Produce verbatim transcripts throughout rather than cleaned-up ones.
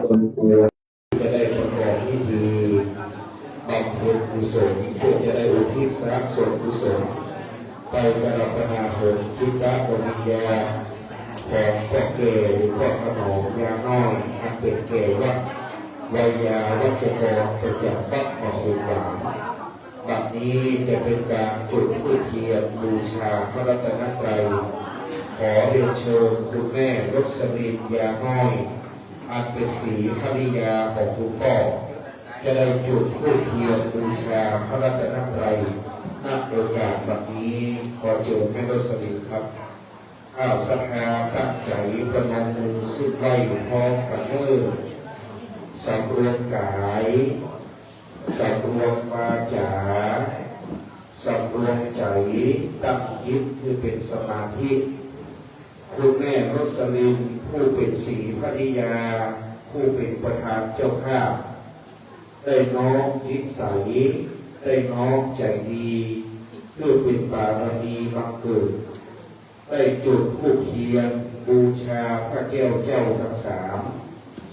สมควร จะได้ประกอบพิธีบำเพ็ญกุศล เพื่อจะได้อุทิศสร้างส่วนกุศล ไปกราบนาเถิงจิตดวงวิญญาณของพ่อแก่หรือพ่อขนอมยาน้อย อันเป็นแก่วัตรไวยาวัจกรประจำวัดมะขูมหวาน บัดนี้จะเป็นการจุดธูปเทียนบูชาพระรัตนตรัย ขอเรียนเชิญคุณแม่รสลินยาน้อย อันเป็นศรีภริยาของคุณป้อ จะได้จุดธูปเทียนบูชาพระรัตนตรัย ณ โอกาสบัดนี้ ขอเจิญแม่รสลินครับ อ้าว ศรัทธาตั้งใจ๋ประนมมือขึ้นไหว้พร้อมกั๋นเน่อ สำรวมก๋าย สำรวมวาจ๋า สำรวมใจ๋ ตั้งจิตหื้อเป๋นสมาธิ คุณแม่รสลิน ผู้เป๋นศรีภริยา ผู้เป๋นประธานเจ้าภาพ ได้น้อมจิตใส ได้น้อมใจ๋ดี หื้อเป๋นบารมีบังเกิด ได้จุดธูปเทียนบูชาพระแก้วเจ้าตังสาม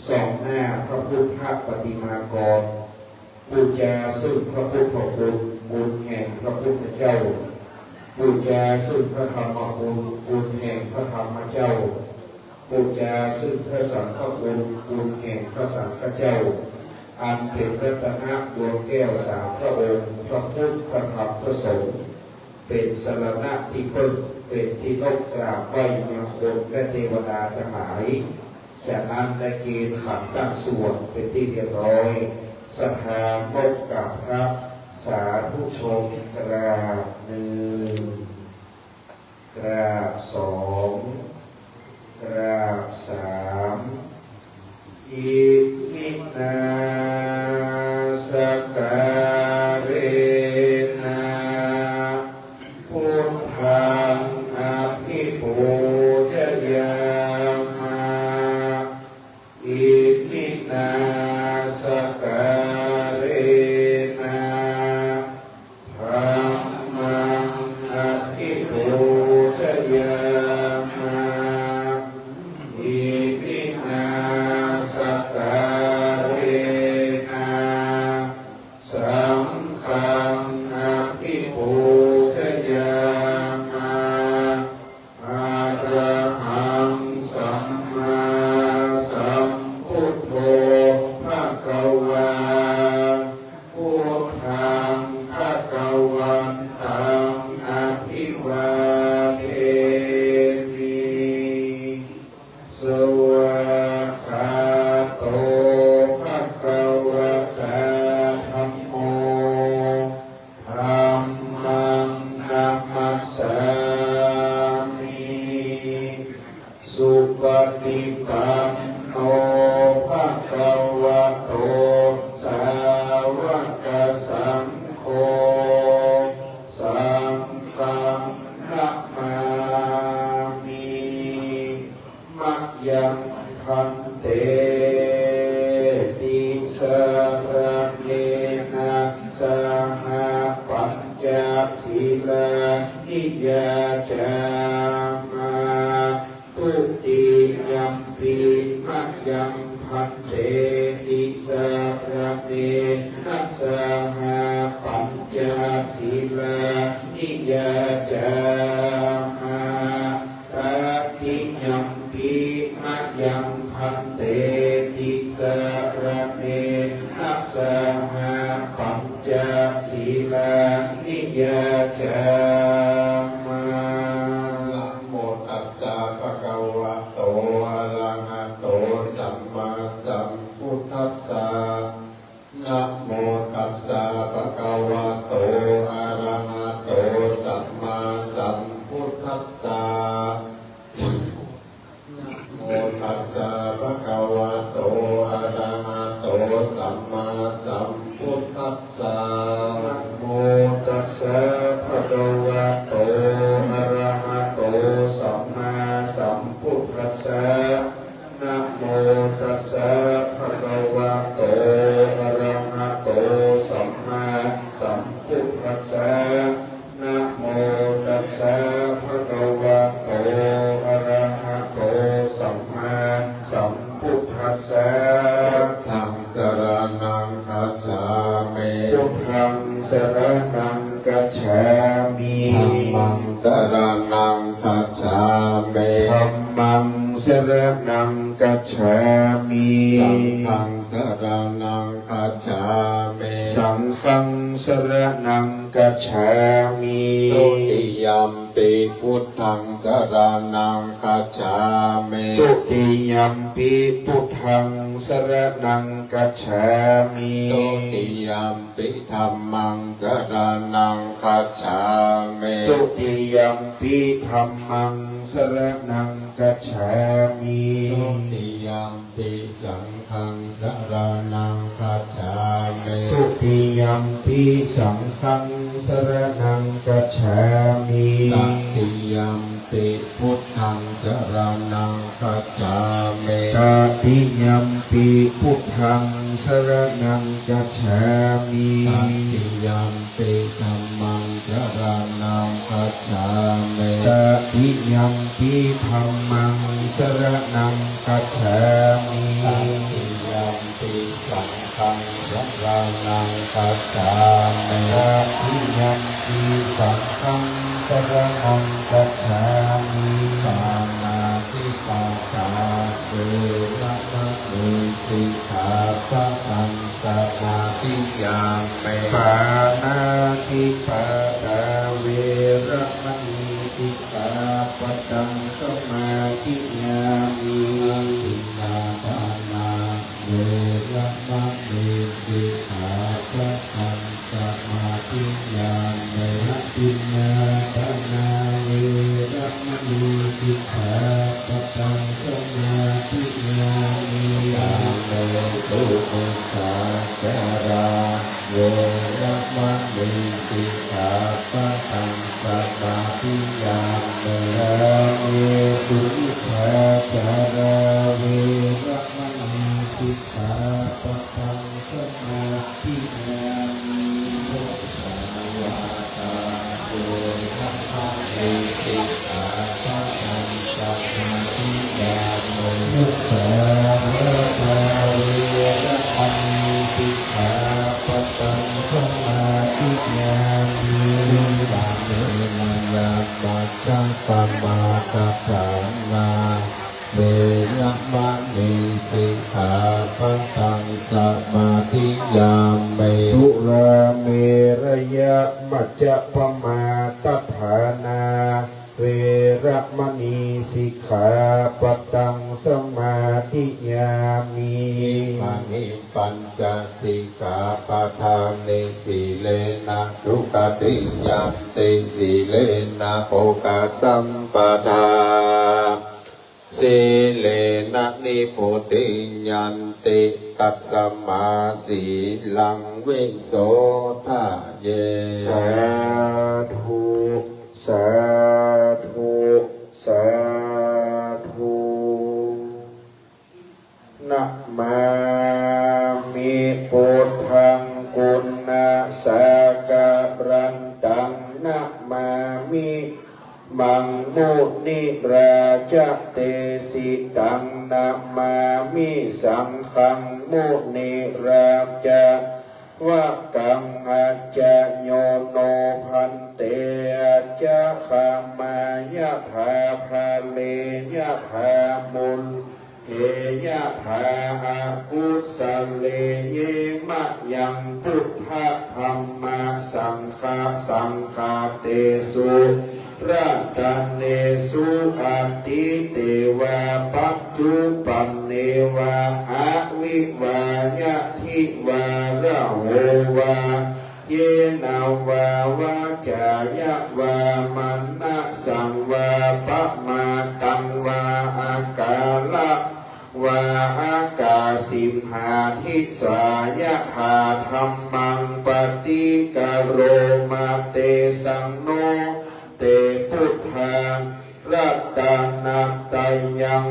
ส่องหน้าพระพุทธปฏิมากร ปู๋จาซึ่งพระพุทธคุณ บุญแห่งพระพุทธเจ้า ปู๋จาซึ่งพระธรรมคุณ บุญแห่งพระธรรมเจ้า ปู๋จาซึ่งพระสังฆคุณ บุญแห่งพระสังฆเจ้า อันเป๋นรัตนะดวงแก้วสามพระองค์ พระพุทธ พระธรรม พระสงฆ์ เป๋นสรณะตี้เปิ้ง เป๋นตี้นบกราบไหว้ยังคนและเตวดาตังหลาย จากนั้นได้เกณฑ์ขันตั้งสวดเป๋นตี้เรียบร้อย ศรัทธานบกราบพระ สาธุชน กราบนึ่ง กราบสอง กราบสาม อิมินาสการะนะ พุทธังอะภิปูชยามะ อิมินาสการะนะ ธัมมังอะภิปูชยามะ อิมินาสการะนะ สังฆังอะภิปูชยามะ อะระหังสัมมาสัมพุทโธภะคะวา พุทธังภะคะวันตังอะภิวาเทมิ สวากขาโตภะคะวะตาธัมโม ธัมมังนะมัสสามิ สุปะฏิปันโนภะคะวะโต สาวะกะสังโฆ สังฆังนะมามิ มะยัง ภันเต ติสะระเณนะ สะหะ ปัญจสีลานิ ยาจามา ทุติยัมปิ มะยัง ภันเต ติสะระเณนะ สะหะ ปัญจสีลานิ ยาจามา ตติยัมปิ มะยัง ภันเต ติสะระเณนะ สะหะ ปัญจสีลานิ ยาจามา นะโมตัสสะ ภะคะวะโต อะระหะโต สัมมาสัมพุทธัสสะ นะโมตัสสะ ภะคะวะโต อะระหะโต สัมมาสัมพุทธัสสะ นะโมตัสสะ ภะคะวะโต อะระหะโต สัมมาสัมพุทธัสสะ นะโมตัสสะ ภะคะวะโต อะระหะโต สัมมาสัมพุทธัสสะ นะโมตัสสะ ภะคะวะโต อะระหะโต สัมมาสัมพุทธัสสะ นะโมตัสสะ ภะคะวะโต อะระหะโต สัมมาสัมพุทธัสสะ สรณัง คัจฉามิ ธัมมัง สรณัง คัจฉามิ ธัมมัง สรณัง คัจฉามิ สังฆัง สรณัง คัจฉามิ สังฆัง สรณัง คัจฉามิ ทุติยัมปิ พุทธัง สรณัง คัจฉามิ ทุติยัมปิ พุทธัง สรณัง คัจฉามิ ทุติยัมปิ ธัมมัง สรณัง คัจฉามิ ทุติยัมปิ ธัมมัง สรณัง คัจฉามิ ทุติยัมปิ สังฆัง สรณัง คัจฉามิ ทุติยัมปิ สังฆัง สรณัง คัจฉามิ ตติยัมปิ พุทธัง สรณัง คัจฉามิ ตติยัมปิ พุทธัง สรณัง คัจฉามิ ตติยัมปิ ธัมมัง สรณัง คัจฉามิ ตติยัมปิ ธัมมัง สรณัง คัจฉามิ ตติยัมปิ สังฆัง สรณัง คัจฉามิ ตติยัมปิ สังฆัง สรณัง คัจฉามิ ปาณาติปาตา เวระมะณี สิกขาปะทัง สมาธิยามิ ปาณาติปาตา เวระมะณี สิกขาปะทัง สมาธิยามิ อทินนาทานา เวระมะณี สิกขาปะทัง สมาธิยามิ อทินนาทานา เวระมะณี สิกขาปะทัง สมาธิยามิ กาเมสุมิจฉาจารา เวระมะณี สิกขาปะทัง สมาธิยามิ กาเมสุมิจฉาจารา เวระมะณี สิกขาปะทัง สมาธิยามิ มุสาวาทา เวระมะณี สิกขาปะทัง สมาธิยามิ มุสาวาทา เวระมะณี สิกขาปะทัง สมาธิยามิ ทุติยมปิ ยามัจจปมาทฐานา เวระมะณี สิกขาปะทัง สมาธิยามิ สุราเมรยมัจจปมาทฐานา เวระมะณี สิกขาปะทัง สมาธิยามิ อิมานิ ปัญจสิกขาปะทานิ สีเลนะ สุขติง ยันติ สีเลนะ โภคะสัมปะทา สีเลนะ นิพพุติง ยันติ ตัสสมา สีลัง วิโสทะเย สาธุ สาธุ สาธุ นะมามิ พุทธัง กุณาสาการันตัง นะมามิ มัง มุนิราจะเตสิตัง นะมามิ สังฆัง มุนิราจะวะกัง อัจจะโย โน ภันเต อัจจะขะมายะถา ภะเรยะถา มุน เทยะถา อะกุสะเล เย มะยัง พุทธะ ธัมมะ สังฆะ สังฆาเตสุ รัตเนสุ อตีเตวะ ปัจจุปันเนวะ อะวิวา ยะทิวา ระโหวา เยนะวา วาจ๋ายะวา มะนะสังวา ปะมาตังวา อะกาละวา อะกาสิมหา ทิสายะถา ธัมมัง ปะฏิกะโรมะ เตสัง โน เต พุทธา รัตนะตะยัง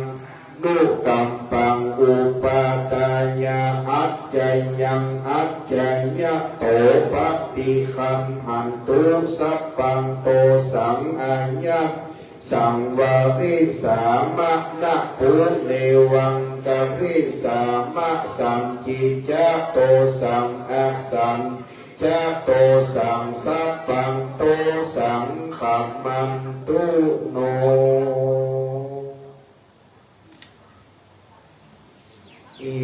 นุกัมปัง อุปาทายะ อัจจะยัง อัจจะยะโต ปะฏิคันหันตุ สัพพัง โตสัง อายัสสัง วะริสามะ นะปุเนวัง กะริสามะ สันติจะ โตสัง อสัน โตสัง สัพพันโตสังฆัมมันตุโน อิ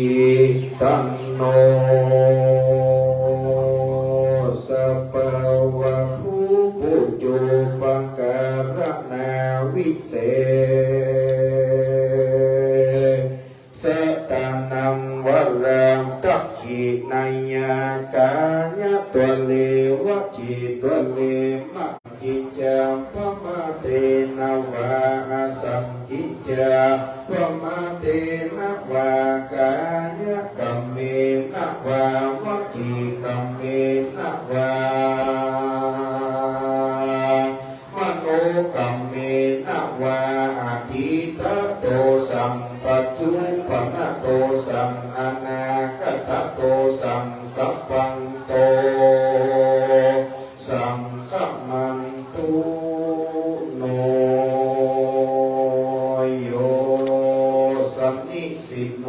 ทัณโณ สภะวะภู ปูจูปะการะนาวิเส สะตานังวะรัง ทักขิณายะ กายะตวะเล วจีตวะเล มะ กิจจา ปะมาเทนะวา อสังกิจจา ปะมาเทนะวา กายะกัมเมนะวา วจีกัมเมนะวา มโนกัมเมนะวา อะตีตะโตสัง ปัจจุปปะนะโตสัง อะนาคตะโตสัง สัพพันโตสังฆัมมันตุโน โย สะนิสินโน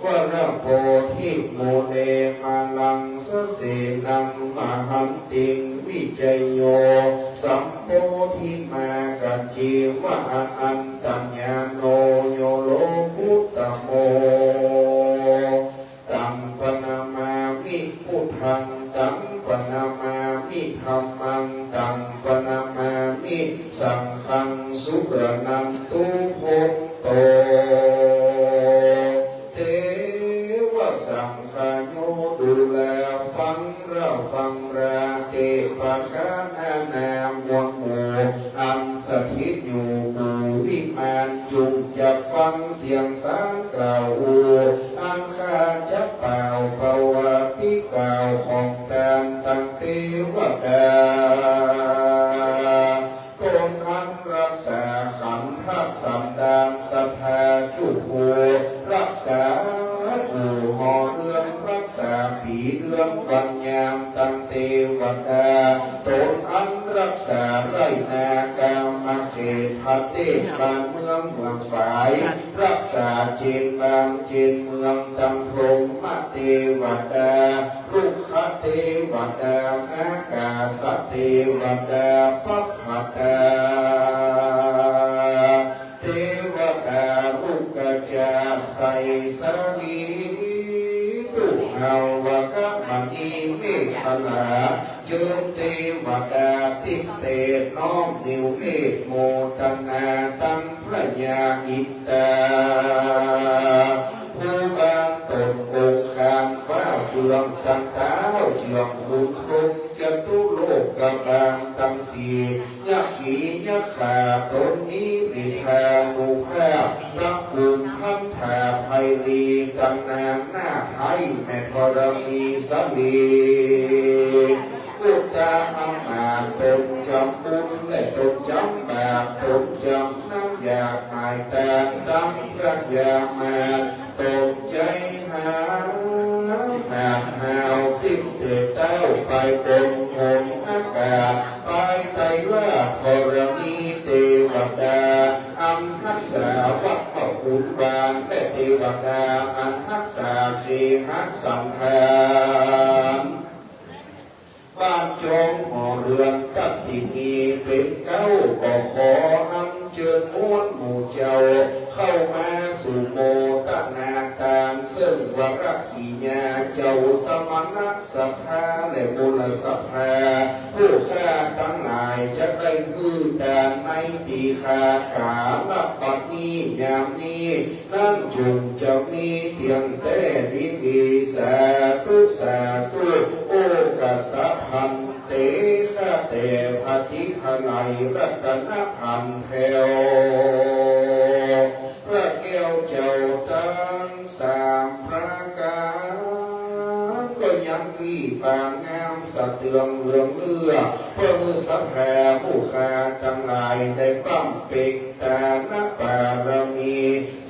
วะระโพธิมูเล มาลังสะเสนัง มหันติง วิจโย สัมโพธิมา กัจเจวะ อนันตญาโณ โย โลกุตโม ตังปะนะมามิ พุทธัง ตังปะนะมามิ ธัมมัง ตังปะนะมามิ สังฆัง สุรณันตุ โภคโต เตวะสังคโย ดูราฟังราฟังรา เตปะกานานา มวลหมู่ อันสถิตอยู่กุริมาน จุ่งจักฟังเสียงสารกล่าวอู้ อันข้าจักป่าว ปวัตติกล่าวของตาน ตังเตวตา ต๋นอันรักษาขันธสันดานศรัทธาจุ่ง รักษาอยู่ห่อเรือน รักษาปี๋เดือนวันยาม ตังเตวตา ต๋นอันรักษาไร่นา กามเขต ประเทศบ้านเมือง เมืองฝาย รักษาเจนบ้านเจนเมือง ตังพรหมเตวตา รุกขเตวตา อากาสเตวตา พัพพตาเตวตา รุกขจา ไสสาลี ตุหาวกมณี เมขลา เจิมเตวตา ติเตน้อม นิวเนตโมตนา ตังพระยาอินทา ผู้บางต๋นองค์คาน ฟ้าเฟืองตังเต๊า เจื้องขุนพรหมจตุโลกบาลตังสี่ ยักขียักขา ต๋นมีฤทธานุภาพ ตังกุมพันธาไพรี ตังนางนาฏไทย แม่ธรณีสาลี อุตตมะมาต๋นจำบุญและต๋นจำบาป ต๋นจำน้ำหยาดหมายตาน ตังพระยามาต๋น ต๋นใจ๋หาหาดหาว ติดเตเต้าไปบนหนอากาศ ไปไตรลาภธรณีเตวตา อันฮักษาวัดพระขุนบาง และเตวตาอันฮักษาเคหสันดาน บ้านจองหอเรือนตั๊ดตี้มีเป๋นเก๊า ก็ขออัญเจิญมวลหมู่เจ้า เข้ามาสู่โมทนาตาน เซิ่งวรกิยาเจ้าสมณะศรัทธา และมูลศรัทธา ผู้ข้าตังหลายจะได้หื้อตานในตี้ข้ากาละบัดนี้ยามนี้ นั้นจุ่งจะมีเตี้ยงแต๊ดีๆ สาธุ สาธุ โอกัสสะภันเต ข้าแต่พระตี้อาลัยรัตนพันแผ้ว พระแก้วเจ้าตังสามประก๋าน ก็ยังมีปางงามสะเตื้องเรืองเรือ เปื้อหื้อศรัทธาผู้ข้าตังหลายได้บำเพ็ญ ตานบารมี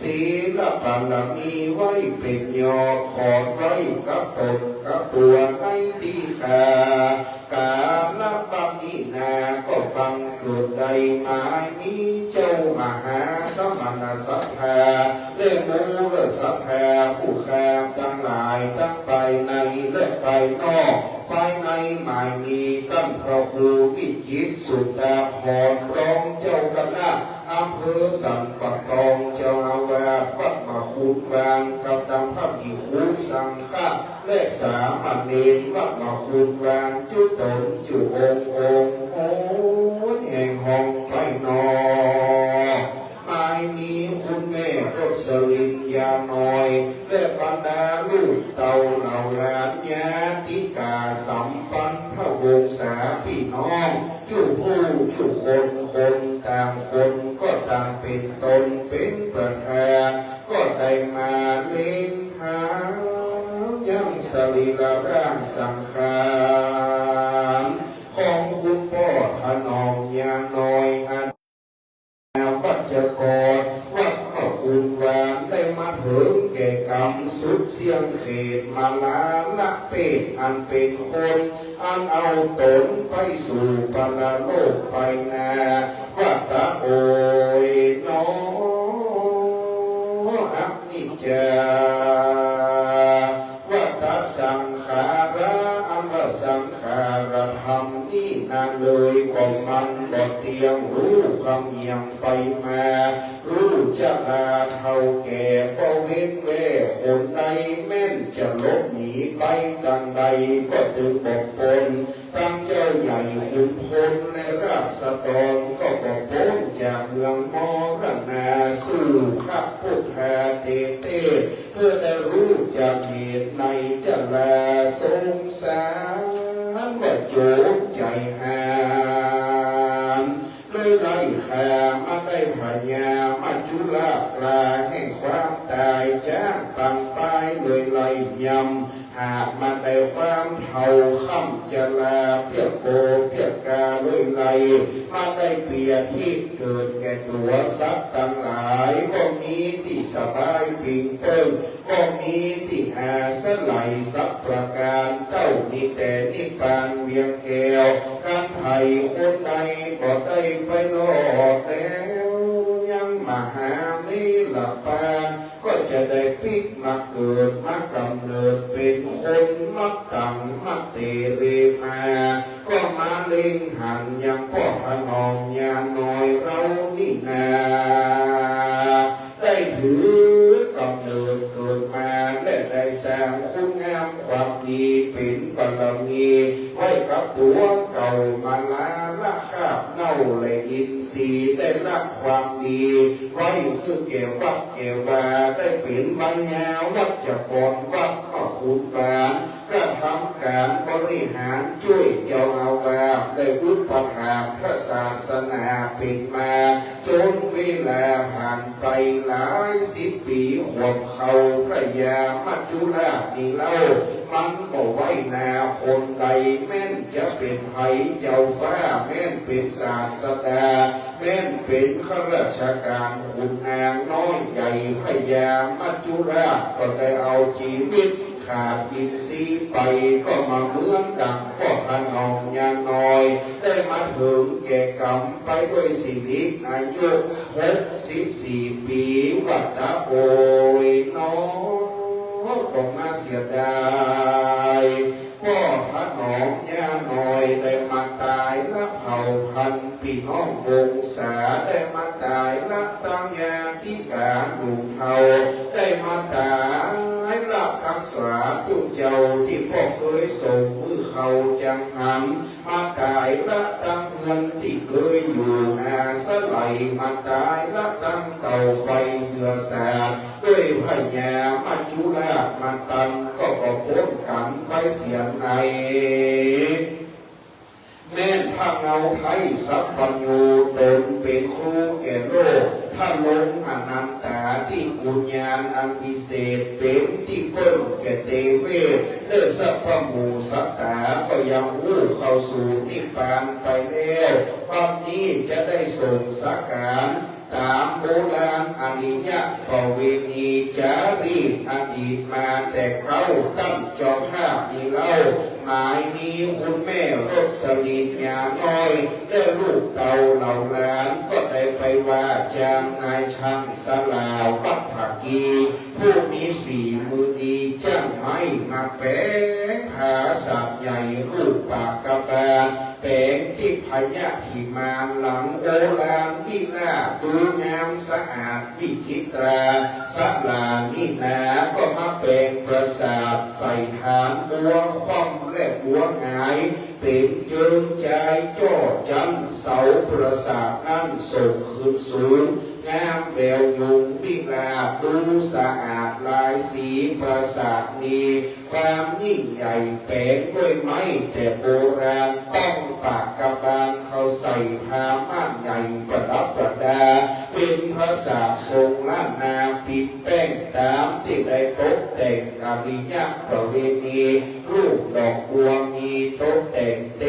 ศีลบ ารมีไว้เป๋นยอด ขอไว้กับต๋นกับตั๋วในตี้ข้า ก๋าละบัดนี้นา ก็บังเกิดได้หมายมีเจ้ามหาสมณศรัทธา และมูลศรัทธาผู้ข้าตังหลาย ตังภายในและภายนอก ภายในหมายมีต้านพระครูวิจิตรสุตตาภรณ์ รองเจ้าคณะอำเภอสันป่าตอง เจ้าอาวาสวัดมะขุนวาง กับตังพระภิกขุสังฆะ และสามเณรวัดมะขุนวาง จุ๊ต๋นจุ๊องค์องค์ โหนแห่งห้องไปนอ หมายมีคุณแม่รสลินยาน้อย และบรรดาลูกเต้าเหล่าหลานญาติกาสัมปันธ์ พระวงศาพี่น้อง จุ๊ผู้จุ๊คน คนต่างคนก็ต่างเป๋นต๋นเป๋นประธาน ก็ได้มาเล็งถามยังสรีระร่างสังขารของคุณป้อถนอมยาน้อย อัน วัจกรวัดมะขุนวาง ได้มาเถิงแก่ก๋ำสุดเสี้ยงเขต มาลาละเพศอันเป๋นคน อันเอาต๋นไปสู่ปรโลกไปนา ว่าตะโอยหนอ อนิจจา ว่าตะสังขาระ อันว่าสังขารธรรมนี้นา เลยก็มันบ่เตี้ยง ฮู้กำเหี่ยงไปมา ฮู้จะลาเฒ่าแก่ บ่เว้นแว่คนใด แม้นจะหลบหนีไปตางใดก็ตึงบ่ป๊น ตังเจ้าใหญ่ขุนพลและราษฎรก็บ่ป๊นจากเมืองมรณา สู่พระพุทธาเตเต เพื่อได้ฮู้จักเหตุในจะลาสงสาร ว่าโจรใจ๋หาญ เลยไล่ฆ่ามาได้พญามัจจุราช กล้าแห่งความต๋าย จ๊างปังป้ายเลยไล่ยำ หากมาได้ความเฒ่าค่ำจรา เปียกโกเปียกกาเลยไล่ มาได้เปียดฮิตเกิดแก่ตั๋วสัตว์ตังหลาย บ่มีตี้สบายปิงเปิ้ง บ่มีตี้อาศัยสักประก๋าน เต้ามีแต่นิพพานเวียงแก้ว กันไผคนใดบ่ได้ไปรอดแล้ว ยังมหาเนรปาน ก็จะได้ปิ๊กมาเกิดมากำเนิดเป๋นคน มาตังมาเตเรมา ก็มาเล็งหันยังป้อถนอมยาน้อยเฮานี่นา ได้ถือกำเนิดเกิดมา และได้สร้างคุณงามความดีเป๋นบารมี ไว้กับตั๋วเก่ามาลาละคราบเน่าและอินทรีย์ ได้ละความดี ไว้คือแก่วัดแก่วา ได้เป๋นปัญญาวัจกรวัดมะขุนวาง กระทำก๋านบริหารจ้วยเจ้าอาวาส ได้อุปถากพระศาสนาเป๋นมา จ๋นเวลาผ่านไปหลายสิบปี๋ ขวบเข้าพญามัจจุราชนี้เล่า มันบ่ไว้หน้าคนใด แม้นจะเป๋นใผ เจ้าฟ้า แม้นเป๋นศาสดา แม้นเป๋นข้าราชก๋านขุนนางน้อยใหญ่ พญามัจจุราชก็ได้เอาจีวิต ขาดอินทรีย์ไป ก็มาเหมือนดังป้อถนอมยาน้อย ได้มาเถิงแก่ก๋ำไปด้วยสิริอายุหกสิบสี่ปี๋ ว่าตะโอยหนอ ก็มาเสียดาย ป้อถนอมยาน้อยได้มาต๋ายละเผ่าพันธุ์ ปี้น้องวงศา ได้มาต๋ายละตังญาติก๋าหนุ่มเฒ่า ได้มาต๋ายละตังสาธุเจ้าตี้ป้อเกยส่งมื้อเข้าจังหัน มาต๋ายละตังเฮือนตี้เกยอยู่อาศัย มาต๋ายละตังเต่าไฟเสือสา ด้วยพญามัจจุราชมาตัน ก็บ่ป๊นกั๋นไปเสียไหน แม้นพระเงาไทยสัพพัญญู ต๋นเป๋นครูแก่โลก พระลงอนันตาตี้กุญาณอันวิเศษ เป๋นตี้เปิ้งแก่เตเวส และสัพพะหมู่สัตต๋า ก็ยังฮู้เข้าสู่นิพพานไปแล้ว บัดนี้จะได้ส่งสาก๋าน ต๋ามโบราณอริยประเวณีจ๋ารีตอดีตมาแต่เก๊า ต้านเจ้าภาพนี้เล่า หมายมีคุณแม่รสลินยาน้อย และลูกเต้าเหล่าหลาน ก็ได้ไปว่าจ้างนายช่างสลาวัฒกี ผู้มีฝีมือดี จ้างไม้มาแป๋งผาสาทใหญ่รูปปากกาบาล แป๋งทิพยพิมานหลังโอฬารวิลาศ ดูงามสะอาดวิจิตรา สลานี้นาก็มาแป๋งปราสาท ใส่ฐานบัวคว่ำและบัวหงาย เป๋นเจิงจายจ้อจั๊น เสาปราสาทนั้นส่งขึ้นสูง งามแววยุงวิลาศ ดูสะอาดลายสี ปราสาทมีความยิ่งใหญ่ แป๋งด้วยไม้แต่โบราณ ต้องปากกาบาลเข้าใส่ผ้าม่านใหญ่ประดับประดา เป๋นปราสาททรงล้านนา ปิดแป้งต๋ามตี้ได้ตกแต่งอริยประเวณี รูปดอกบัวมีตกแต่ง เต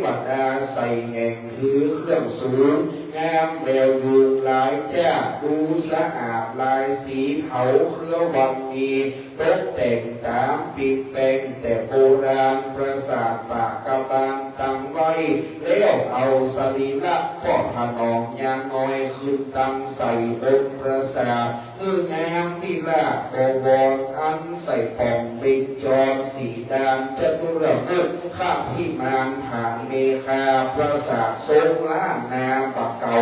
วดาใส่แห่งถือเครื่องสูง งามแววยุงลายจ้า ดูสะอาดลายสี เถาเครือวันมีตกแต่งต๋าม ปิดแป้งแต่โบราณ ปราสาทปากกาบาลตั้งไว้ แล้วเอาสรีระป้อถนอมยาน้อยขึ้นตั้งใส่บนปราสาท หื้องามวิลาศบวร อันใส่ป่องเบญจร สีดานจตุรมุขพิมาน ผานเมฆา ปราสาททรงล้านนาบ่าเก่า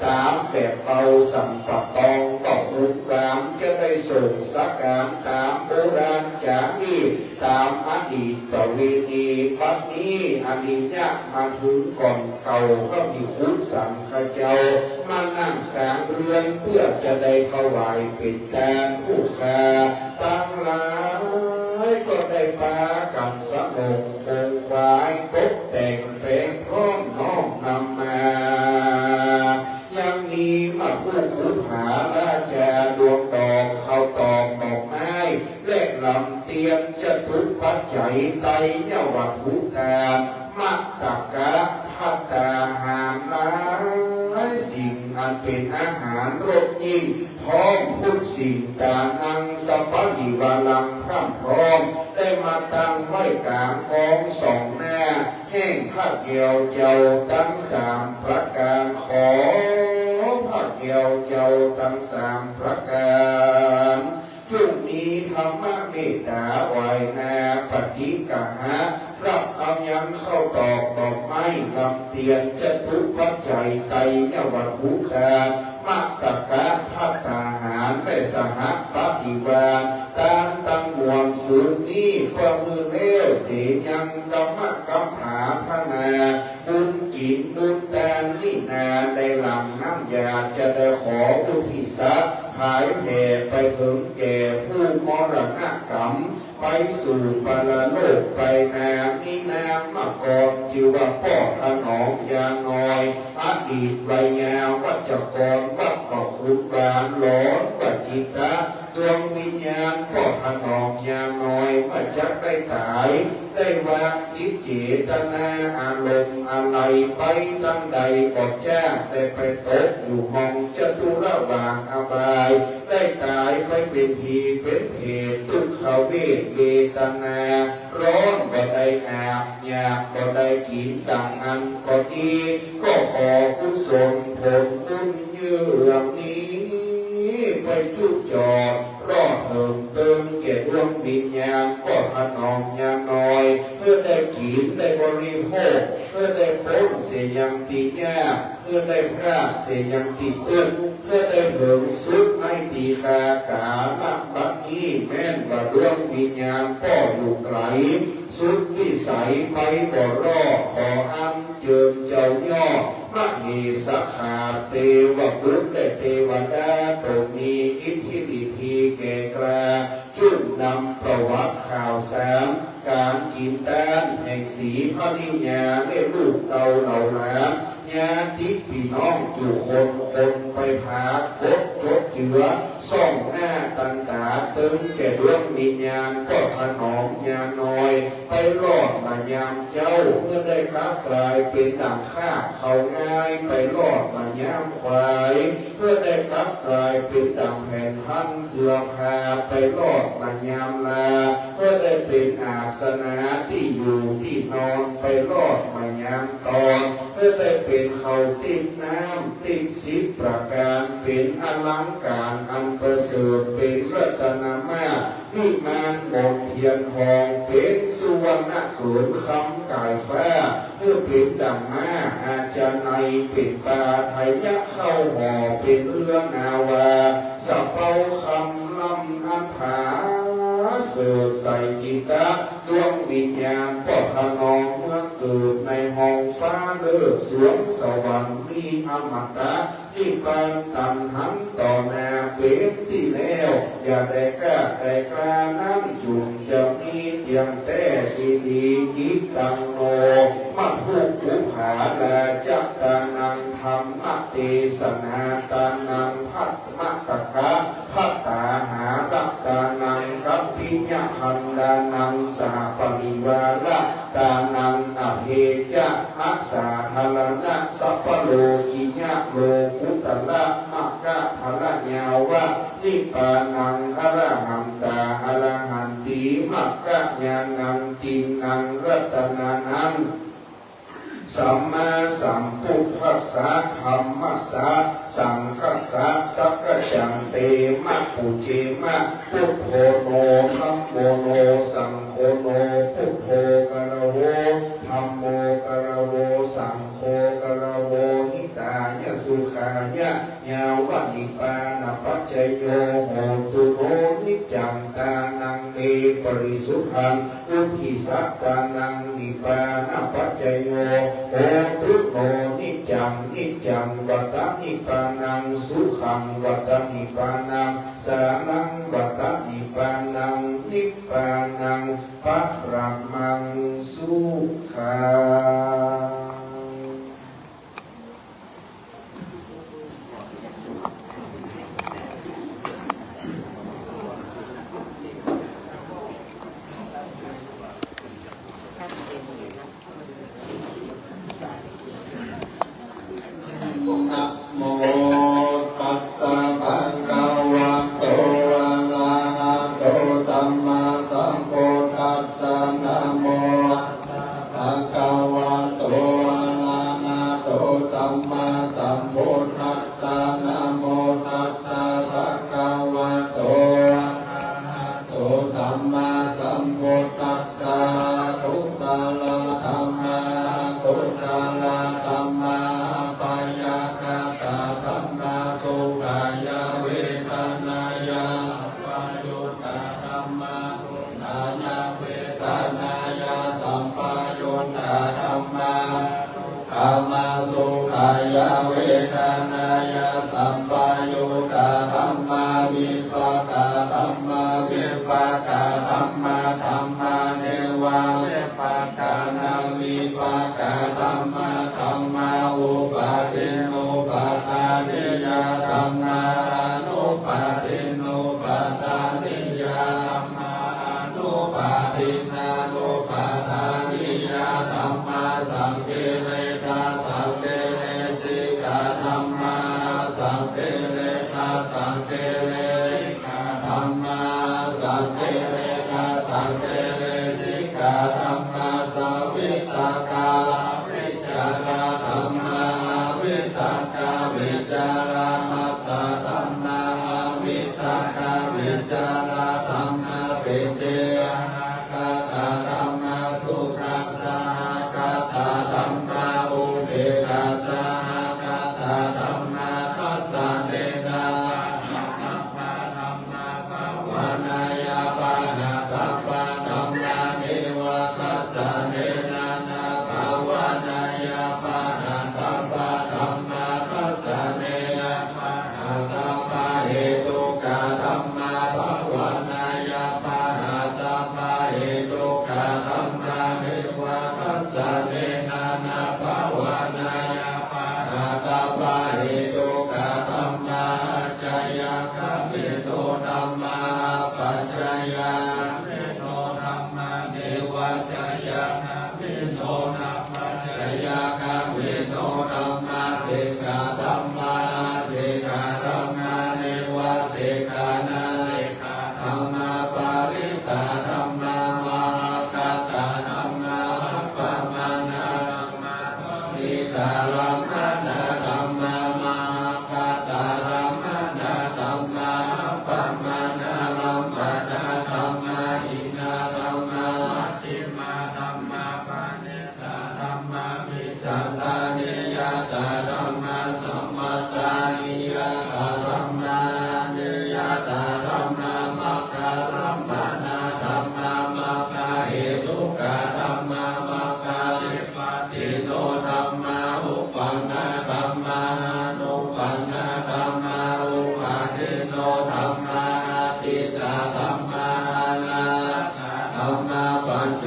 ต๋ามแบบเบาสัมปะตอง ก็คุณหวามจะได้ส่งสักการต๋ามโบราณจ๋ารีต ต๋ามอดีตประเวณี บัดนี้อริยะมาเถิงก่อนเก่า พระภิกขุสังฆเจ้า มานั่งก๋างเฮือน เปื้อจะได้ถวายเป๋นตาน ผู้ข้าตังหลายก็ได้ปากั๋นสนมคงขวาย ตกแต่งแป๋งพร้อมน้อมนำมา ยังมีหมากฮูกปุปผาราจา ดวงดอก ข้าวตอก ดอกไม้ และลำเตียน จตุปัจจัย ไตรยวัตถุตาน มัตตกะ ภัตตาหารหลายสิ่ง อันเป๋นอาหารรสยิ่ง พร้อมทุกสิ่ง ตานังสปริวารัง พร่ำพร้อม ได้มาตั้งไว้ก๋างกองสองหน้า แห่งพระแก้วเจ้าตังสามประก๋าน ขอพระแก้วเจ้าตังสามประก๋าน จุ่งมีธรรมเมตต๋าไหว้หน้า ปฏิกหะ รับเอายังข้าวตอก ดอกไม้ ลำเตียน จตุปัจจัย ไตรยวัตถุตาน มัตตกะ ภัตตาหาร และสหปริวาร ตานตังมวลฝูงนี้ เปื้อหื้อแล้วเสยัง กรรมกัมผาพนา บุญกิ๋นบุญตานนี้นา ได้หลั่งน้ำหยาด จะได้ขออุทิศผายแผ่ไปเถิงแก่ผู้มรณกรรม ไปสู่ปรโลกไปนา มีนามมาก่อนจื้อว่าป้อถนอมยาน้อย อดีตไวยาวัจกร วัดบ่าขุนหวาน หลอนว่าจิตตะ ดวงวิญญาณป้อถนอมยาน้อย เมื่อจักได้ต๋าย ได้วางจิตเจตนาอารมณ์อาลัยไปตังใดบ่จ้าง ได้ไปตกอยู่หม่องจตุรหว่างอบาย ได้ต๋ายไปเป๋นผีเป๋นเปรต ทุกขเวทเวทนา ร้อนบ่ได้อาบ อยากบ่ได้กิ๋น ดังอั้นก็ดี ก็ขอกุศลผลบุญเยื่องนี้ ไปจุจอด รอดเถิงเติงแก่ดวงวิญญาณป้อถนอมยาน้อย หื้อได้กิ๋นได้บริโภค หื้อได้ป๊นเสียยังตี้ยาก หื้อได้พรากเสียยังตี้ตุ๊กข์ หื้อได้เถิงสุขในตี้คากาละบัดนี้ แม่นว่าดวงวิญญาณป้ออยู่ไก๋ สุดวิสัยไปบ่รอด ขออัญเจิญเจ้าย่อ มเหสขาเตวบุตรและเตวดา โตมีอิทธิฤทธีแก่กล้า จุ่มนำประวัติข่าวสาร ก๋านกิ๋นตานแห่งศรีภริยาและลูกเต้าเหล่าหลาน ญาติปี้น้องจุคนคนไปผากดจดเจือ ส่องหน้าตังต๋า ตึงแก่ดวงวิญญาณ ก็ถนอมญาณน้อย ไปรอดมายามเจ๊า เพื่อได้กลับกลายเป๋นดั่งข้า เขาง่าย ไปรอดมายามขวาย เพื่อได้กลับกลายเป๋นดั่งแผ่นพันเสื้อผ้า ไปรอดมายามลา เพื่อได้เป๋นอาสนะตี้อยู่ตี้นอน ไปรอดมายามตอน เพื่อได้เป๋นข้าวติ๊บน้ำติ๊บสิบประก๋าน เป๋นอลังก๋านอันประเสริฐ เป๋นรัตนมาศ วิมานมนเทียนทอง เป๋นสุวรรณเกินคำก๋ายฟ้า เพื่อเป๋นดั่งม้า อาจจะในเป๋นปา ไถยะเข้าห่อเป๋นเรือนาวา สะเปาคำลำอันผาเสริฐใส่จิตตะ ดวงวิญญาณปอดพนองเมืองเกิดในห้องฟ้าเลิศสวงสวรรค์มีอมตะ นิพพานตันหันต่อหน้าเป๋นตี้แล้ว อย่าได้กล้าได้กล้านั้นจุ่มจะมีเตี้ยงแต๊ดีๆ อิตังโน มัคคุปุพพาราจะตานัง ธัมมเตสนาตานัง ภัตตะกะภัตตาหาระตานัง กัปปิยะพันดานัง สหปริวาระตานัง อเภจะ อสาธารณะ สัพพะโลกิยะ โลกุตตะระ มะกะพะละยาวะ นิพพานัง อรหันตา อรหันตี มะกะญาณัง ตินนัง รัตตานัง สัมมาสัมพุทธัสสะ ธัมมัสสะ สังฆัสสะ สักกะจันเต มะ ปุจเจมะ พุทโธโน ธัมโมโน สังโฆโน พุทโธ กะระโว ธัมโม กะระโว สังโฆ กะระโว หิตายะ สุขายะ ยาวะนิพพานะปัจจโย โหตุโน นิจจัง ตานังเม ปริสุทธัง อุทธิสะตานัง นิพพานะปัจจโย โหตุโน นิจจัง นิจจัง วัตตะ นิพพานัง สุขัง วัตตะ นิพพานัง สารัง วัตตะ นิพพานัง นิพพานัง ปะระมัง สุขัง นะโมตัสสะ ภะคะวะโต อะระหะโต สัมมาสัมพุทธัสสะ นะโม ภะคะวะโต อะระหะโต สัมมาสัมพุทธัสสะ นะโมตัสสะ ภะคะวะโต อะระหะโต สัมมาสัมพุทธัสสะ กุศลธัมมา อกุศลธัมมา อัปยาคตาธัมมา สุขายะเวทนายะ สัมปยุตตาธัมมา ทุกขายะเวทนายะ สัมปยุตตาธัมมา ทุกขามา สุขายะเวทนายะ สัมปยุตตาธัมมา วิปากาธัมมา วิปากาธัมมา ธัมมาเนวะ วิปากานัง วิปากาธัมมา ธัมมา อุปาทินนุปาทานิยาธัมมา อานุปาทินนุปาทานิยาธัมมา อานุปาทินนานุปาทานิยาธัมมา สังกิเลสาสังกิเลสิกาธัมมา อสังกิเลสาสังกิเลสิกาธัมมา สังกิเลสาสังกิเลสิกาธัมมา สวิตตกา จารธัมมา อวิตตกาวิจารมัตตาธัมมา อวิตตกาวิจารธัมมา ปิติอนาคตาธัมมา สุขังสหคตาธัมมา อุเบกขาสหคตาธัมมา ทัสสะเนนะ ธัมมา ธัมมา ภาวนายา ปะ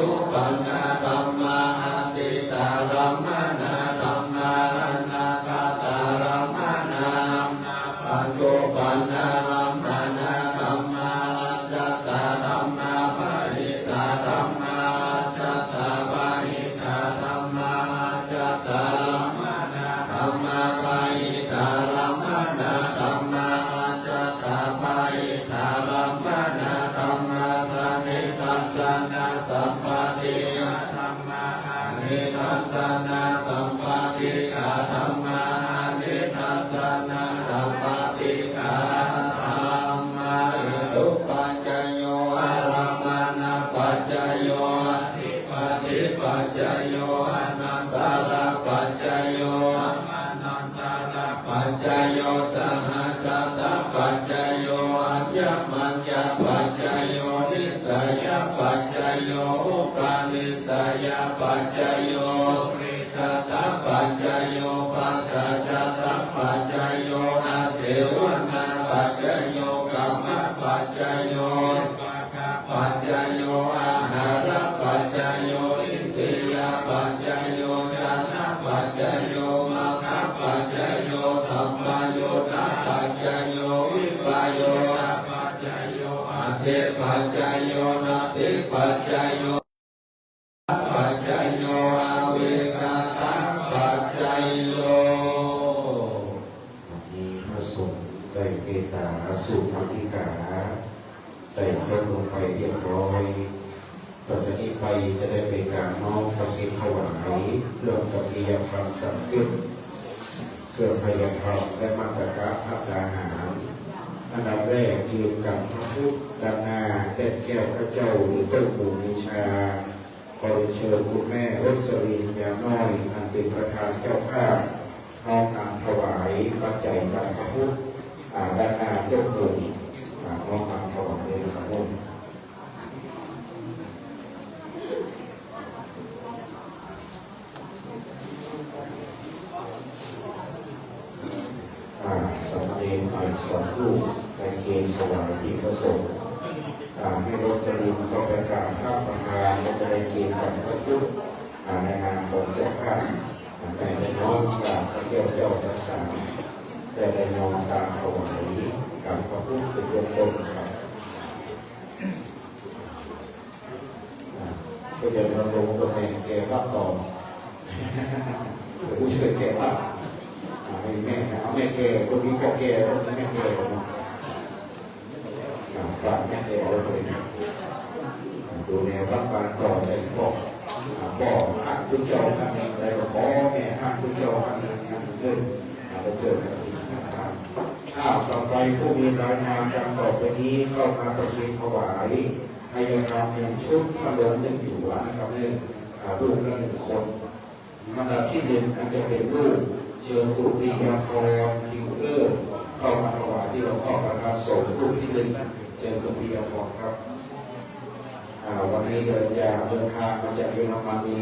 จุปปานนาธัมมา อติตารัมมณาธัมมา อนาคตารัมมณาธัมมา ปัจจุปปานนารัมมณาธัมมา อัจจตาธัมมา ปะหิตาธัมมา อัจจตาปะหิตาธัมมา อัจจตา ธัมมา ปะหิตารัมมณาธัมมา อัจจตาปะหิตารัมมณาธัมมา สะกิทัสสะนะสัมปาทิกาธัมมา อะกิทัสสะนะสัมปาทิกาธัมมา อะกิทัสสะนะสัมปาทิกาธัมมา เหตุปัจจโย อารัมมณปัจจโย อธิ ปาทิปัจจโย อานันตรปัจจโย สัมมานันตรปัจจโย สหชาตปัจจโย อัญญมัญญปัจจโย นิสสยปัจจโย อุปนิสสยปัจจโย ปุเรชาตปัจจโย ปัสสาชาตปัจจโย อาเสวนาปัจจโย กัมมปัจจโย ปัจจโย อาหารปัจจโย อินทรียปัจจโย ญาณปัจจโย มัคคปัจจโย สัมปยุตตปัจจโย วิปโยคปัจจโย อธิปัจจโย นัตถิปัจจโย ปัจจโย อวิคตปัจจโย วันนี้พระสงฆ์ได้เมตตาสูบมังคิกา ได้จบลงไปเรียบร้อย ต่อจากนี้ไปจะได้เป๋นก๋านน้อมประเคนถวาย เครื่องตะเกียงพันสังเกต เครื่องไพยธรรมและมัตตกะภัตตาหาร อันดับแรกเกียมกั๋นพระพุทธ ด้านหน้าแต้นแก้วข้าวเจ้าหรือโต๊ะหมู่บูชา ขอเรียนเชิญคุณแม่รสลิน ยาน้อย อันเป๋นประธานเจ้าภาพ น้อมนำถวายปัจจัยกั๋นพระพุทธ อ่า ด้านหน้าโต๊ะหมู่ อ่า น้อมนำถวายเลยนะครับ อ่า สามเณรใหม่สองรูป ไปเกียมถวายที่พระสงฆ์ อ่า ให้รสลินเข้าไปกราบพระประธาน แล้วจะได้เกียมกั๋นพระพุทธ อ่า ในนามของเจ้าภาพ อ่า ได้น้อมกราบพระเจ้าเจ้าทั้งสาม ได้น้อมตามถวายกั๋นพระพุทธเป็นเบื้องต้นครับ อ่า ก็เดี๋ยวดำรงตำแหน่งแก่วัดต่อ เดี๋ยวผู้ช่วยแก่วัด อ่า ให้แม่นะ เอาแม่แก่ คนนี้ก็แก่ คนนี้แม่แก่เนาะ อ่า ฝากแม่แก่ไว้คนนี้ อ่า ดูแลวัดวาต่อได้พ่อ อ่า พ่อฮักทุกเจ้าท่านหนึ่ง แล้วก็ขอแม่ฮักทุกเจ้าท่านหนึ่ง ท่านหนึ่ง อ่า ไปเจอกันอีกนะครับ อ้าว ต่อไปผู้มีรายงานดังต่อไปนี้เข้ามาประเคนถวาย ไพยธรรมหนึ่งชุด พัดลมหนึ่งตั๋วนะครับเนี่ย อ่า รูปละหนึ่งคน ลำดับที่หนึ่งอาจจะเป็นลูก เชิญคุณปิยพร ทิวเกอร์ เข้ามาถวายที่หลวงพ่อประธานสงฆ์รูปที่หนึ่ง เชิญคุณปิยพรครับ อ่า วันนี้เดินยา เดินทางมาจากเยอรมนี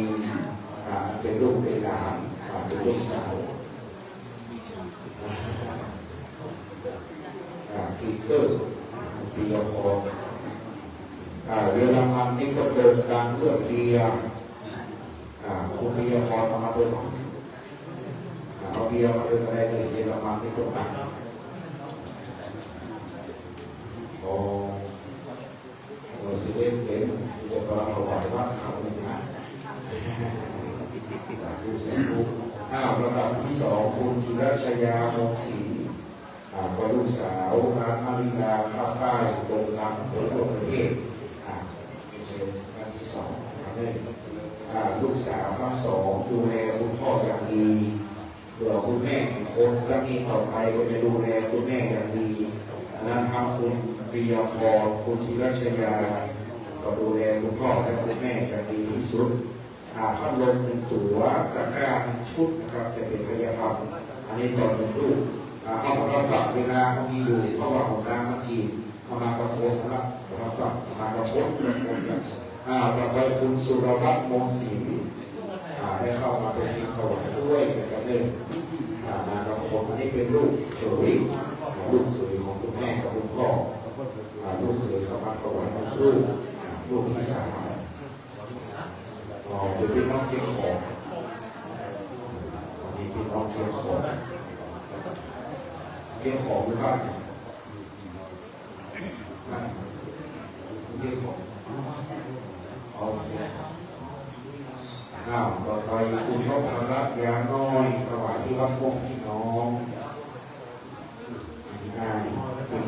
อ่า เป็นลูกเป็นหลาน อ่า เป็นลูกสาว อ่า ทิวเกอร์ ปิยพร อ่า เยอรมันนี่ก็โด่งดังเรื่องเบียร์ อ่า คุณปิยพรเอามาด้วย อ่า เอาเบียร์มาด้วยก็ได้เลย เยอรมันนี่โด่งดัง อ๋อ เออ สิบเอ็ดเข็ม จะมาถวายวัดเขาหนึ่งนะ สาธุ สาธุ อ้าว ลำดับที่สอง คุณธีรชยา วงศ์ศรี อ่า ก็ลูกสาวร้านมาริลาผ้าฝ้าย ตรงลำห้วยทั่วประเทศ อ่า เชิญท่านที่สองนะครับ อ่า ลูกสาวทั้งสองดูแลคุณพ่ออย่างดี เหลือคุณแม่อีกคน ถ้ามีต่อไปก็จะดูแลคุณแม่อย่างดี อันนั้นทั้งคุณปิยพร คุณธีรชยา ก็ดูแลคุณพ่อและคุณแม่อย่างดีที่สุด อ่า พัดลมหนึ่งตั๋ว ตะกร้าหนึ่งชุดนะครับ จะเป็นไพยธรรม อันนี้ต่อหนึ่งรูป อ่า เอามารับฟังเวลามันมีอยู่ เพราะว่าของน้ำมันกิน เอามากระโคนนะครับ เอามาฝาก เอามากระโคน กระโคนกัน อ่า ต่อไปคุณสุรวัฒน์ วงศ์ศรี อ่า ได้เข้ามาเป็นทีมถวายด้วยนะครับเนี่ย อ่า มากระโคน อันนี้เป็นลูกเขย อ่า ลูกเขยของคุณแม่กับคุณพ่อ อ่า ลูกเขยเข้ามาถวายหนึ่งรูป อ่า รูปที่สาม เดี๋ยวพี่น้องเก็บของ มีพี่น้องเก็บของ เก็บของอยู่บ้าน เก็บของ เอา อ้าว ต่อไปคุณนพรัตน์ ยาน้อย ถวายที่วัดม่วงพี่น้อง ง่าย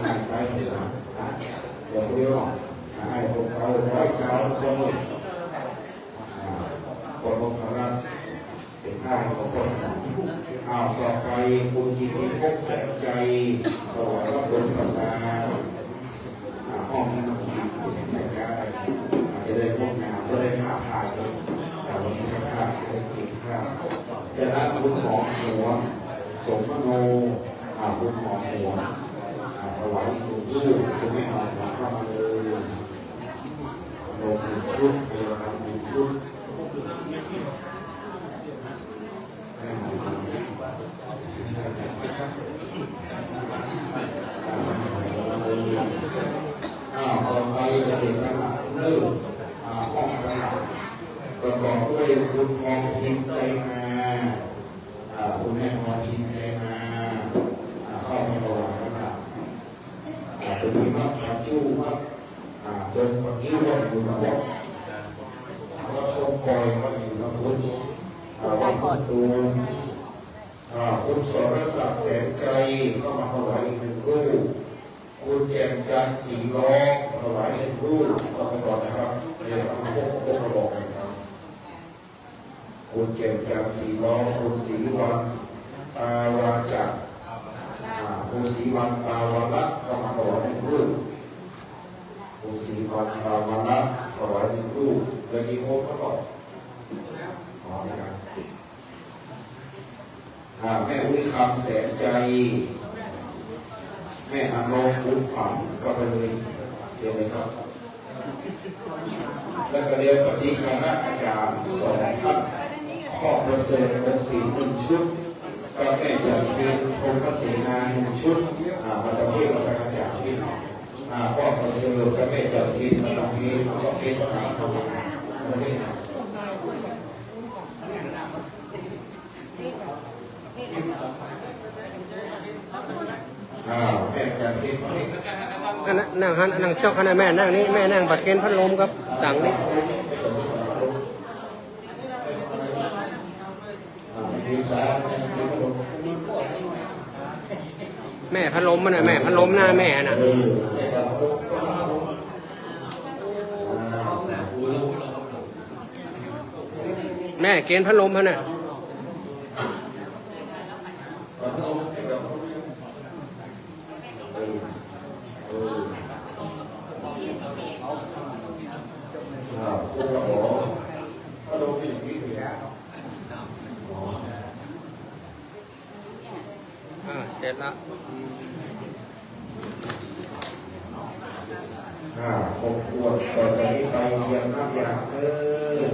ง่ายไปนะ เดี๋ยวเดี๋ยว อ้ายผมเอาร้อยสาวคนหนึ่ง อ่า คนนพรัตน์ เป๋นอ้ายของคน อ้าว ต่อไปคุณกิติภพแสงใจ ถวายวัดดงประสาท อ่า ห้องนี้มันกินได้ อาจจะได้งดงาม ก็ได้ภาพถ่าย แต่วันนี้ช่างภาพจะได้กินข้าว จะรับคุณหมอหวน สมมโน อ่า คุณหมอหวน อ่า ถวายหนึ่งรูป คุณแม่หมอหวนเข้ามาเลย ลงหนึ่งชุด เทวดาหนึ่งชุด อ้าว ต่อไปจะเป๋นตลาดเริ่ม อ่า ห้องตลาด ประกอบด้วยคุณทองพิมใจมา อ่า คุณแม่ทองพิมใจมา อ่า เข้ามาถวายตลาด อ่า จะมีวัดผาจู้ วัด อ่า ดงปะงิ้ว วัดบุญนรก วัดส้มปอย วัดอยู่นคร อ่า วัดพุทธตูม อ่า คุณสรศักดิ์แสงใจ เข้ามาถวายอีกหนึ่งรูป คุณแจ่มจันทร์ศรีล้อม ถวายหนึ่งรูป เข้าไปก่อนนะครับ เดี๋ยวเอาครบ ครบมาบอกกันครับ คุณแจ่มจันทร์ศรีล้อม คุณศรีวรรณ ปาวาจะ อ่า คุณศรีวรรณ ปาวาระ เข้ามาถวายหนึ่งรูป คุณศรีวรรณ ปาวาระ ถวายหนึ่งรูป และมีครบแล้วก็ อ๋อ นะครับ อ่า แม่อุ้ยคำแสนใจ แม่อนงบุญขวัญ ก็ไปเลย เชิญเลยครับ แล้วก็เดี๋ยวปฏิคณะอาจารย์สองท่าน พ่อประเสริฐ วงศ์ศรี หนึ่งชุด กับแม่จันเพ็ญ พรหมเสนา หนึ่งชุด อ่า มาตะเทศน์ มาตะกระจ่างที่ อ่า พ่อประเสริฐกับแม่จันทร์พิมพ์ มาตรงนี้ มาตรงนี้ มาตรงนี้ มาตรงนี้ อ่า แม่จันทร์พิมพ์ มานี่ อันนั้น นั่งหั้น นั่งจอกหั้นนะ แม่นั่งนี่ แม่นั่งประเคนพัดลมกับสังนี่ แม่พัดลมมันน่ะ แม่พัดลมหน้าแม่น่ะ แม่เกณฑ์พัดลมมันน่ะ อ่า เสร็จละ อ่า ครบถ้วน ต่อจากนี้ไปเตรียมน้ำยาเด้อ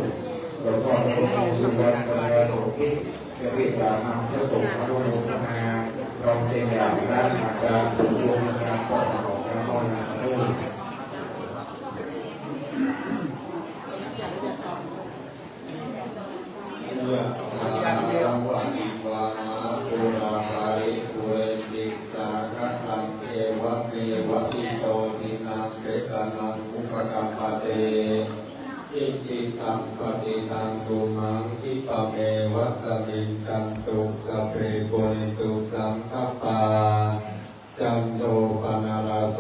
หลวงพ่อพระครูสุวรรณ ปัญญาโสภิต จะเมตตานำพระสงฆ์อนุโมทนา เราจะอยากได้อาจารย์หรือดวงวิญญาณพ่อหลวงพ่อนะครับเด้อ ยะถาวาริวาหาปูราปาริปูเรนติสาครัง เอวะเมวะอิโตทินังเปตานังอุปกัปปติ อิจิตังปัตติตังตุมหังคิปะเมวะสะมิชฌันตุ สัพเพปูเรนตุสังกัปปา จันโทปนรสโส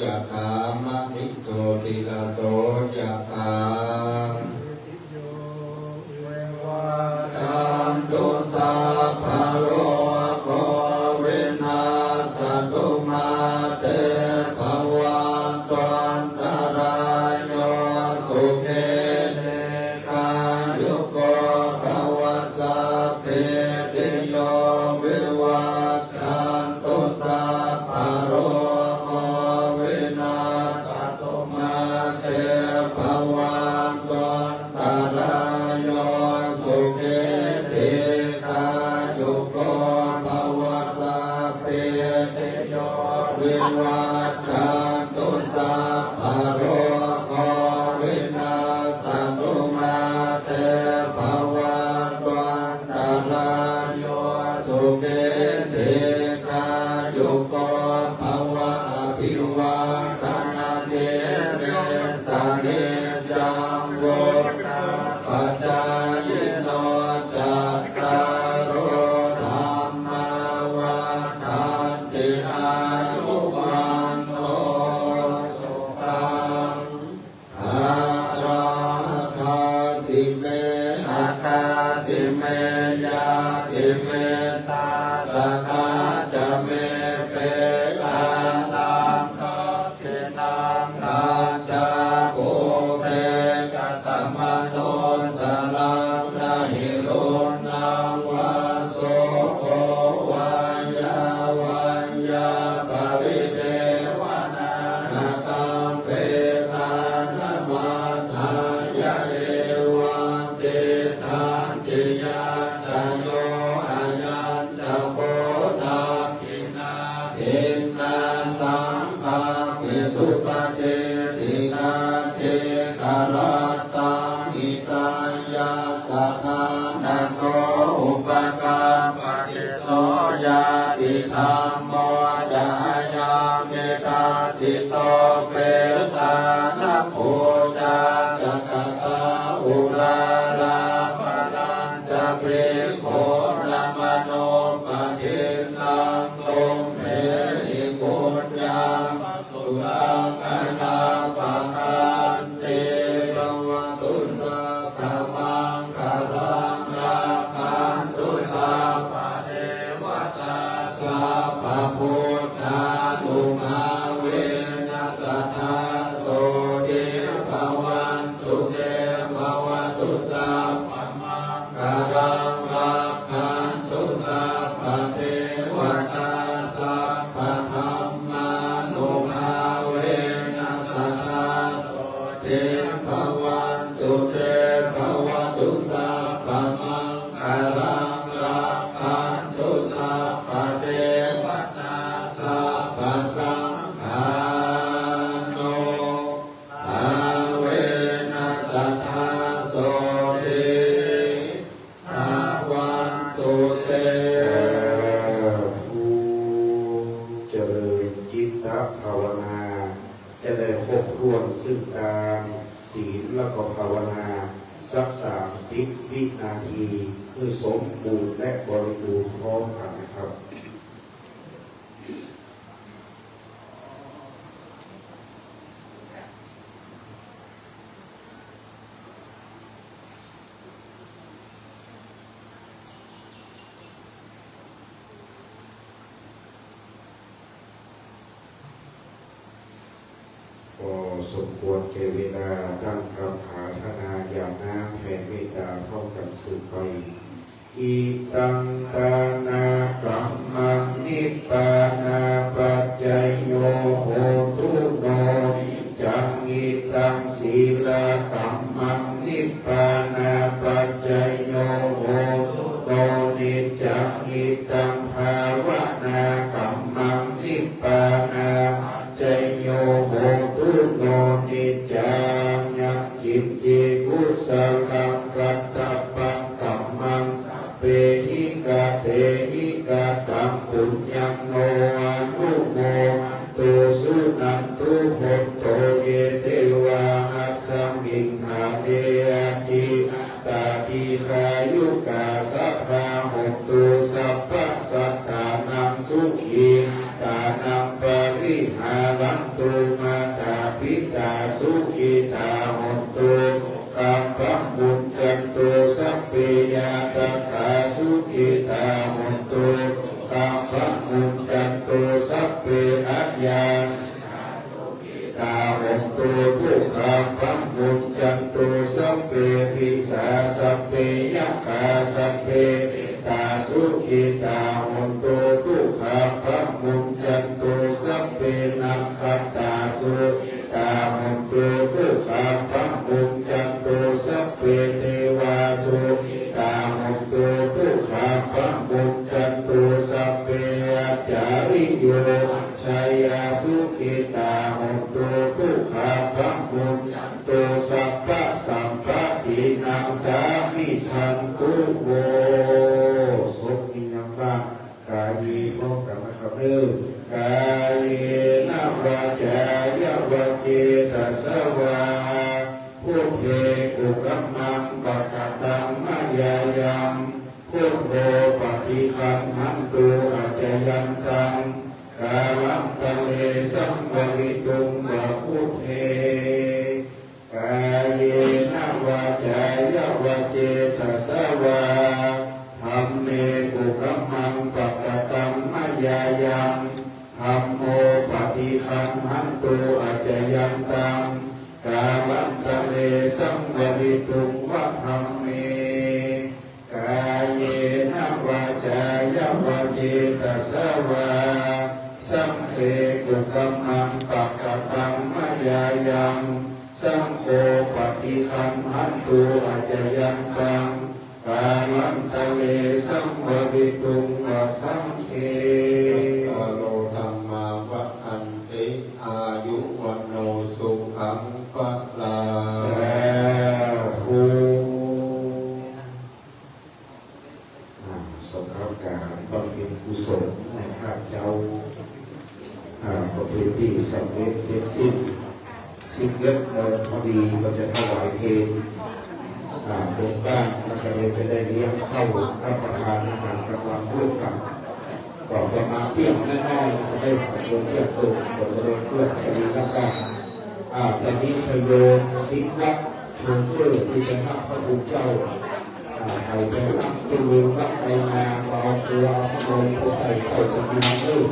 ยะถา มะณิโชติรสโสยะถา สัพพะโรโควินัสสะตุ มาเตภะวัตวันตะราโย สุขี ทีฆายุโก ภะวะ สัพพีติโย วิวัชชันตุ สัพพะโรโค วินัสสะตุ มาเต รัตตัง หิตัง ยัสสะ ทานะ โส อุปะกัปปะติ โส ญาติธัมโม จะ อะยัง นิทัสสิโต เปตานะ ปูชา จะ กะตา อุรารา ปะรัญจะ ภิกขูนะ มะโน ปะทินนัง ตุมเหหิ ปุญญัง สุตัง อนาปะกันติ ภะวะตุ สัพพะมังคะลัง รักขันตุ สัพพะเทวะตา สัพพะพุทธานุภาเวนะ สัทธา โสติ ภะวันตุ เต ภะวะตุ สัพพะมังคะลัง รักขันตุ สัพพะเทวะตา สัพพะธัมมานุภาเวนะ สัทธา โสติ ภะวันตุ เต ภะวะตุ สัพพะมังคะลัง รักขันตุ สัพพะเทวะตา สัพพะสังฆานุภาเวนะ สัทธา โสติ ภะวันตุ เต สาธุ เจริญจิตตภาวนา จะได้ครบถ้วนซึ่งตาน ศีล แล้วก็ภาวนา สักสามสิบวินาที หื้อสมบูรณ์และบริบูรณ์พร้อมกั๋นนะครับ ก็สมควรแก่เวลา ตั้งกำผาถนายามน้ำแผ่เมตตาพร้อมกั๋นสืบไป อิตัง ทานะกัมมัง นิพพานะปัจจโย โหตุ โน นิจจัง อิตัง ศีลกัมมัง นิพพานะปัจจโย โหตุ โน นิจจัง อิตัง ภาวนากัมมัง นิพพานะปัจจโย โหตุ โน นิจจัง ยักขิญจี กุสลัง กัตถปัง กัมมัง สัพเพหิ กะเตหิ กะตัง ปุญญัง โน อะนุโมทันตุ สุนันตุ โหนโต เย เตวา อัสมิง คาเล อะทิ ตา ดีฆายุกา สัพพา โหนตุ สัพพะสัตตานัง สุขีอัตตานัง ปะริหารันตุ มาตาปิตา สุขิตา โหนตุ สุขัง พะมุญจันตุ สัพเพ ญาตะกา สุขิตา โหนตุ สุขัง พะมุญจันตุ สัพเพ อะญา ตา โหนตุ สุขัง พะมุญจันตุ สัพเพ ปิสา สัพเพ ยักขา สัพเพ เปตา สุขิตา โหนตุ สุขัง พะมุญจันตุ สัพเพ นักขัตตา สุขิตา โหนตุ สุขัง พะมุญจันตุ สัพเพ เตวา สุขิตา โหนตุ สุขัง พะมุญจันตุ สัพเพ อาจาริโย ชายา สุขิตา โหนตุ สุขัง พะมุญจันตุ สัพพะสัมปะตินัง สามิชันตุ โว ศพนี้ยังว่าง กายี พร้อมกั๋นนะครับเด้อ กาเยนะ วาจายะวะ เจตสะวา พุทเท กุกัมมัง ปะกะตัง มะยายัง พุทโธ ปะฏิคันหันตุ อะจายันตัง กาลันตะเร สังวะริตุง วะ พุทเท กาเยนะ วาจายะวะ เจตสะวา ธัมเม กุกัมมัง ปะกะตัง มะยายัง ธัมโม ปะฏิคันหันตุ อะจายันตัง กาลันตะเร สังวะริตุง วะ ธัมเม กาเยนะ วาจายะวะ เจตสะวา สังเฆ กุกัมมัง ปะกะตัง มะยายัง สังโฆ ปะฏิคันหันตุ อะจายันตัง กาลันตะเร สังวะริตุง วะ สังเฆ สักการะ ธัมมา วัฑฒันติ อายุ วัณโณ สุขัง พะลัง สา สิบเอ็ดโมงพอดีก็จะถวายเพล อ่า บนบ้าน แล้วก็เลยจะได้เลี้ยงข้าวรับประทานอาหารกลางวันร่วมกัน ก็ประมาณเที่ยงน้อยๆ นะครับ ให้ประชาชนเที่ยงตรง ก็จะได้เคลื่อนสรีระร่าง อ่า ตอนนี้ขอโยมสิงห์รัตน์โชเฟอร์ที่เป็นพระพุทธเจ้า อ่า เอาไปรับตู้รับไปมา ก็เอาเกลือเอาขนมไปใส่เข้าจมูกเลย